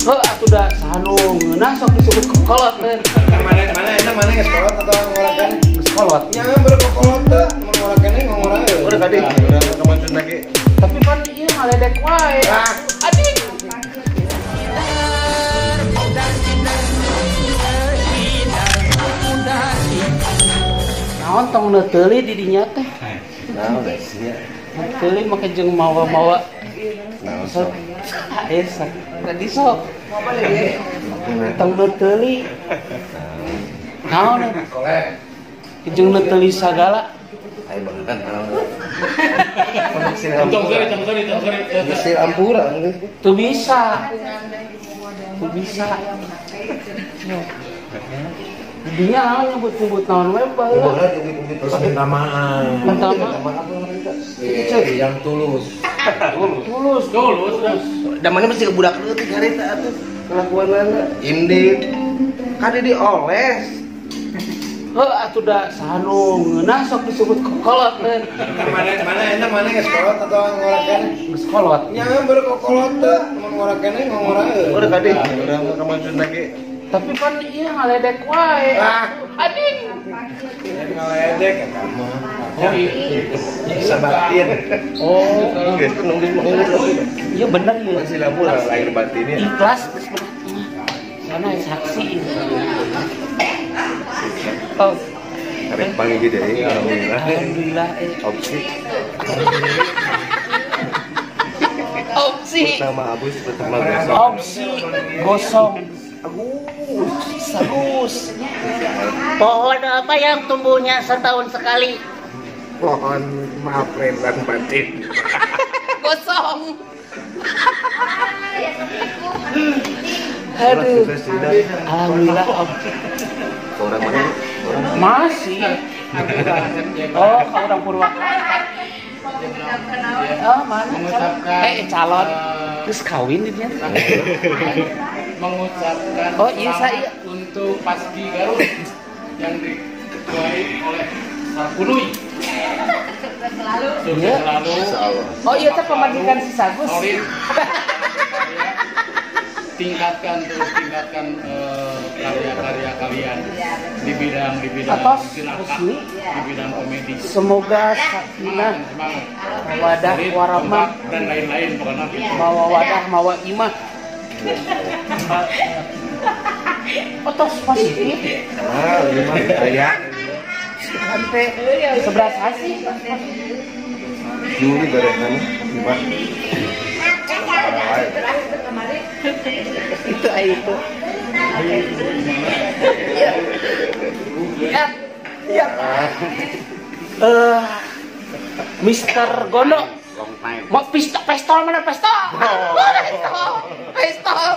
Heuh atuh da saha nu ngeunah sok disebut kokolot teh. Mana eta mana geus kolot atau ngorakan? Geus kolot. Nya baru kokolot teh, mun ngorakan ngora euy. Udah tadi, udah kemancun lagi. Tapi pan ieu ngaledek wae. Ading. Naon tong neuteuli di dinya teh? Naon sia? Neuteuli make jeung mawa-mawa. Naon sok? Esa. Tadi sok. Tong neuteuli. Naon? Jeung neuteuli sagala. Ayo banget naon. Tong sori, tong sori, tong sori. Bisa ampura. Tuh bisa. Tuh bisa. Dia nyebut-nyebut naon we baheula. Terus minta maaf. Minta maaf. Itu yang tulus. Tulus, tulus. Da mana mesti ke budak leutik harita atuh. Kelakuanana indit. Kade dioles. Heuh atuh da saha nu ngeunah sok disebut kokolot teh. Mana eta mana geus kolot atau ngorakan? Geus kolot. Nya baru kokolot teh, mun ngorakan ngora euy. Udah tadi, udah kemancun lagi. Tapi pan ieu ngaledek wae. Ading. Ngaledek eta mah. Oh iya. Bisa batin. Oh, geus nunggu. Iya bener ieu. Masih lamun lahir batinnya. Ikhlas geus bener. Sana saksi. Oh. Karek panggil gede alhamdulillah. Alhamdulillah. Opsi. Opsi. Pertama abus, pertama gosong. Opsi gosong. Agus, agus. Pohon apa yang tumbuhnya setahun sekali? Pohon maaf rendang batin. Gosong. Aduh. Alhamdulillah. Orang mana? Masih. Oh, ke orang Purwakarta. Oh, mana? Calon. Terus kawin dia. Mengucapkan oh, iya, saya. Untuk Pasgi Garut yang diketuai oleh Sarkunui. Sukses selalu. Sukses selalu. Oh iya, itu pemajikan si Sagus. Tingkatkan terus, tingkatkan karya-karya kalian di bidang silaka, di bidang komedi. Semoga sakinah, mawadah warahmah dan lain-lain pokoknya gitu. Mawadah mawa imah. Otos positif. Ah, lima saya. Sampai 11 sih. Juli barengan lima. Itu itu. Ya. Ya. Mister Gondo. Mau pistol, pistol mana pistol? Pistol, pistol,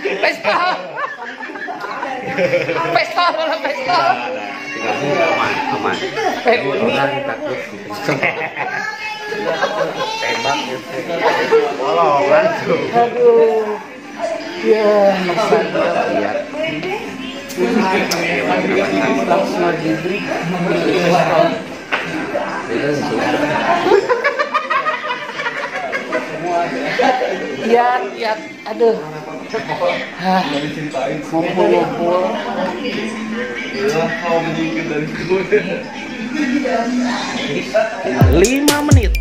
pistol, pistol mana pistol? Aman, orang takut tembak gitu. Bolongan tuh. Aduh, ya masa iya. Langsung diberi. Iya, iya, aduh. Ngumpul-ngumpul. 5 menit.